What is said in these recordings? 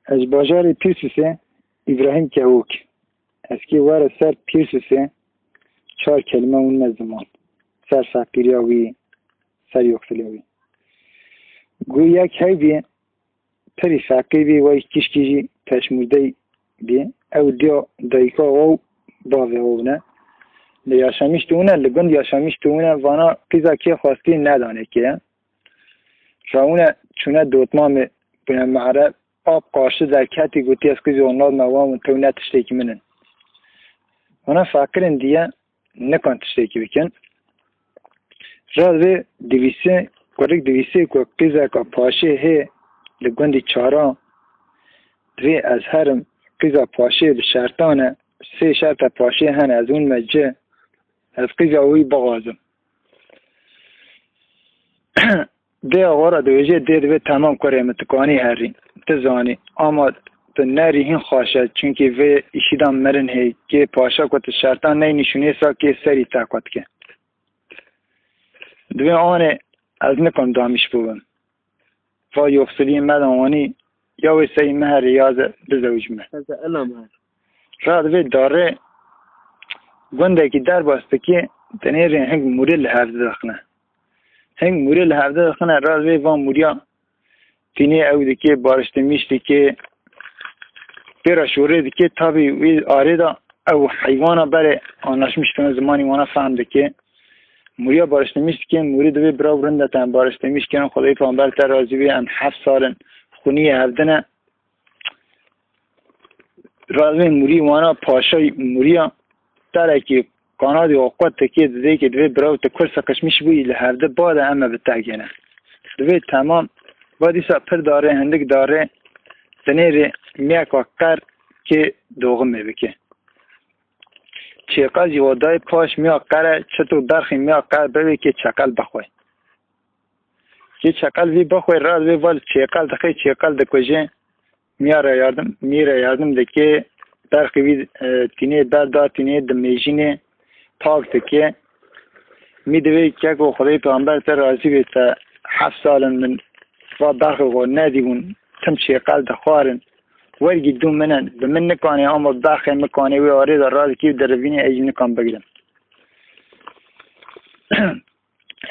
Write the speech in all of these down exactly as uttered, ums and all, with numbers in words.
Ez bajarê Pîrsûsê, Îbrahîm Kevok. Ez kê were ser Pîrsûsê, çar kelime hûn me ziman. Ser feqîriya wî, ser yoxsiliya wî. Gu yek heybî, pirî feqîr bî, wey kişkî jî peşmûrdey bî. Ew diya dayika we û bavê we bûne. Li yaşamîş tûne, li gund yaşamîş tûne, vana qîza kê xwestî nedane kê. Rawune çûne dotmamê bûne me'reb, ap qarşî derketî, gotî, ez qîzê wan nadime wan, tew ne tiştekî min in. Wana feqirên diye nikan tiştekî bikin. Rad vê divîsê, kurik divîsê ku qîzeka paşê hê li gundî çara, divê ez herim qîza paşê bi şertan e, sê şerta paşê hene, ez hûn me ci, ez qîza wî bixwazim. Dê xwe re dibêje, dê divê, temam kurê min, tu kanî herî, tu zanî. Ama tu nerî hîn xweş e, çunkî vê îşî de mirin hê, kê paşa ku tu şertan ney nîşûnê sa kê serî te qut ke. Divê anê ez nikim damîş bûbim. Va yoxsiliyê me de anî, ya wê serî me herî ya ze bizewicime. Ez de ela me. Ra divê darê gundekî derbas dikê, tenê rê hing mûrê li hevdi dixine. Hing mûrê li hevdi dixine, ra divê van mûriya tînê ew dikê, bariştimîş dikê, pêra şorê dikê, tabî wî arê de ew heywana berê anlaşmiş dibin, zimanî wana fehm dikê. Mûriya bariştimîş dikê, mûrî divê bira û rind e, te em bariştimîş kirin, Xwedê pêxember te razî bê, em heft sal in xwiniyê hevdine. Razê mûrî wana paşay mûriya terekî kanadî xwe qut dikê, didê ki divê bira û tu kur siqişmiş bûyî li hevdi bade em e bi te gêne. Divê temam, va dîsa pir darê, hindik darê, dinêrê miyeka qer kê doximê bike. Çêqel jî wa dayê paş miya qere, çito derxî miya qer bibê kê çeqel bixwe. Kê çeqel vî bixwe, ra divê val çêqel dixê, çêqel dikuje. Miya re yardim, mî re yardim dikê, derxî vî, e, tînê berda, tînê dimêjînê, pak dikê. Mî divê keko Xwedê pêxember te razî bê, te heft sal in min va berxê xwe nedîbûn, tim çêqel dixwarin. Wergî dû min in, bi min nikanê, ama berxê min kanê wê arê de radikî û derivînê, ez jî nikan bigirim.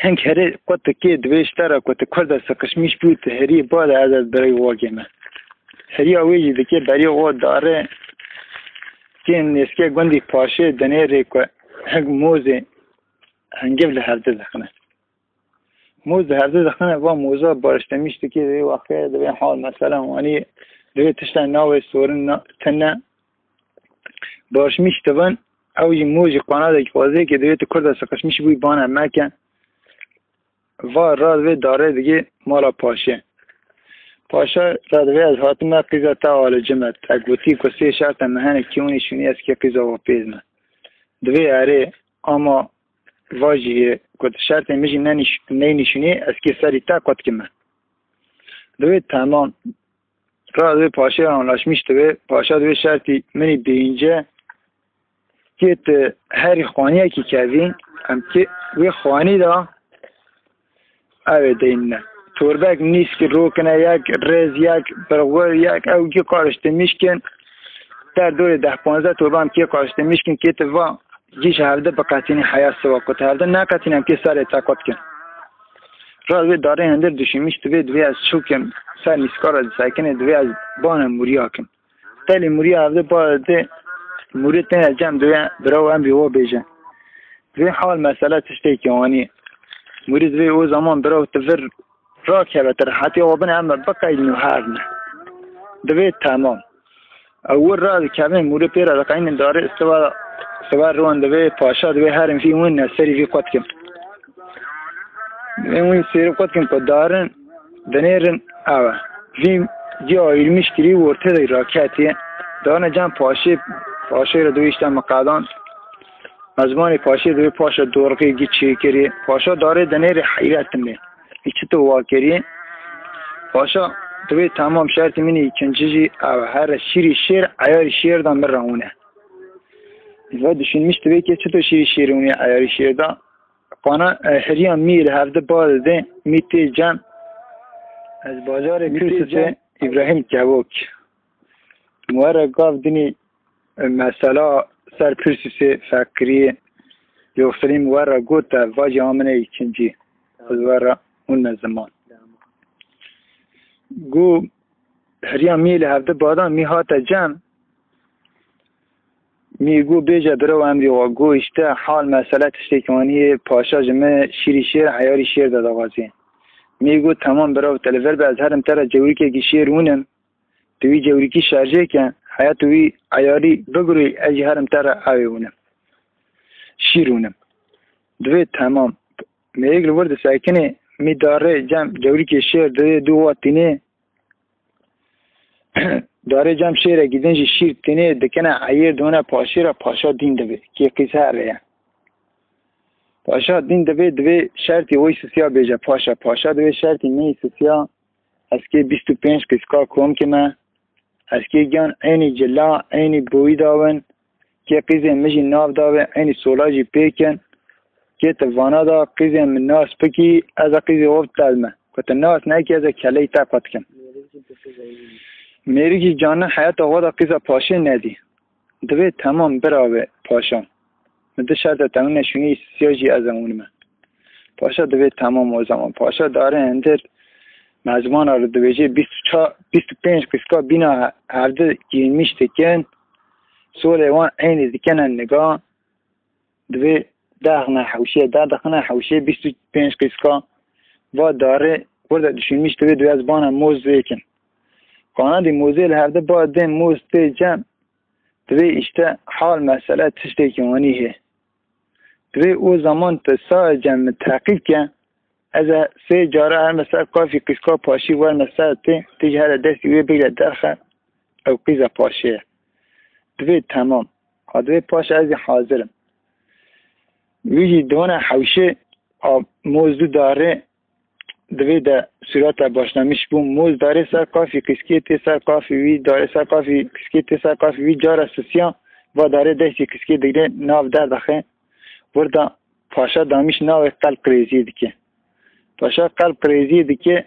Hing herê qut dikê, divê ji te re ku tu kur de siqişmîş bû, tu herî bade ez ez birey wagê me. Heriya wê jî dikê, berî o dare kê nêzkê gundî paşê dinê rê ku hing mozê hingiv li hevdi dixine. Moz li hevdi dixine, va moza bariştemîş dikê, divê wextê divê hal mesela wanî divê tişta navê sorin na-, tine. Barişmîş dibin, ew jî mû jî qanadekî xwezê ke divê tu kur de siqişmîş bûyî bane meke. Va ra divê darê digê mala paşê. Paşa ra divê ez hatime qîza te alicime. Te gotî ku sê şerta me hene kî hûnî şûnî ez kê qîza we pêz me. Divê erê ama va jî hê ku tu şertê min jî nenîş-, neynî şûnî ez kê serî te qut kime. Divê temam. Ra divê paşê anlaşmîş divê, paşa divê şertî minî bêyînce kê tu herî xaniyekî kevî, em kê wê xanî de ew ê deyîne. Torbek nîskî rokine yek, rêz yek, birxwir yek, ew kê qariştimîş kin, der dorê deh panzdeh torba em kê qariştimîş kin, kê tu va Cî ji hevde biqetînî heya siwa ku tu hevde neqetînî em kê serê te qut kin. Ra divê darê hindir dişîmîş divê, divê ez çûkim ser nîskara disekine, divê ez bane mûriya kim. Telî mûriya hevde ba dê mûrî têne cem divê biraw em bî wo bêje. Divê hal mesele tiştekî anî. Mûrî divê o zaman biraw tu vir rakeve, tu rehetî o bine em biqeydin û herne. Divê temam. Ew wir ra dikevin, mûrê pê re diqeynin darê, siva, siva riwan divê, paşa divê herin vî win ne serî vî qut kim. Divê win serî qut kim ku darin, dinêrin ew e. Vî cî ayîrmiş kirî, ortê de raketî. Darine cem paşê, paşê re divê işte miqedan. Mezmanê paşê divê paşa dorxê gî çêkirî. Paşa darê dinêrê heyret dimê. Î çi tu wa kirî? Paşa divê temam şertî min î ikinci jî ev e. Here şîrî şêr, eyarî şêr da min rewne. Va düşünmüş divê kê çi tu şîrî şêr hûnê eyarî şêr da. Qana, e, heriya mî li hevdi ba didê, mî tê cem. Ez bajarê Mî tê Pîrsûsê cem. Îbrahîm Kevok. Muwere gav dinî, e, mesela ser pirsîsê feqiriyê, yoksulî muwere got te vacî amine ikinci. Ez were hûn me ziman. Gu heriya mî li hevde badan mî hate cem. Mî gu bêje biro emrî wa gu işte hal mesele tiştekî wanî yê paşa ji me şîrî şêr eyarî şêr de daxwazî. Mî gu tamam biro te li vir be ez herim te re cewrîkekî şêr hûnim. Tu wî cewrîkî şarjê ke, heya tu wî eyarî bigurî, ez jî herim te re ewê hûnim. Şîr hûnim. Divê temam. Mêrik li wir disekinê, mî darê cem cewrîkê şêr divê du wa tînê. Darê cem şêrekî din jî şîr tînê, dikine eyêr dihone paşê re, paşa dîn dibe. Kê qîz here ye. Paşa dîn divê, divê şertî wî sisiya bêje paşa. Paşa divê şertî me sisiya. Ez kê bîst û pênc qîska kom kime. Ez kê giyan eynî cila, eynî boyî dawin. Kê qîzên min jî nav dawe, eynî sola jî pêkin. Kê ti vana da qîzên min nas bikî, ez a qîzê xwe tez me. Ku ti nas nekî, ez a keleyî te qut kim. Mêrik jî canine heyata xwe da qîza paşê nedî. Divê temam birabe paşa. Min di şerte temine şûnî siya jî ez em hûnime. Paşa divê temam o zaman. Paşa dare endir mezmana li dibêje bîst û çar, bîst û pênc qîska bîna hevdi giyinmiş dikin. Solê wan eynî dikene niga. Divê dexne hewşê, derdixine hewşê bîst û pênc qîska. Va dare burada düşünmüş divê divê ez bana moz zêkin. Kanadî mozê li hevdi ba dê moz tê cem. Divê işte hal mesele tiştekî wanî hê. Divê o zaman te sae cem min teqîb ke, ez e sê cara her me ser kafî qîska paşî wer me ser tê, tê ji here destî wê bigre derxe, ew qîza paşê ye. Divê temam. Ha divê paşa ez ê hazir im. Wî jî dihone hewşê a moz du darê divê de surata başlamiş bû. Moz darê ser kafî qîskê tê ser kafî wî, darê ser kafî qîskê tê ser kafî wî cara sisiya, va darê destî qîskê digre nav derdaxê. Burada paşa damiş navê qelb qirêziyê dike. Paşa qelb qirêziyê dike,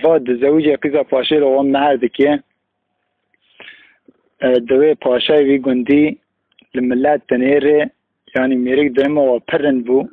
va dizewicê qîza paşê re wan meher dike. E, divê paşayê vî gundî li milet dinêrê, yanî mêrik dema wa pirin bû.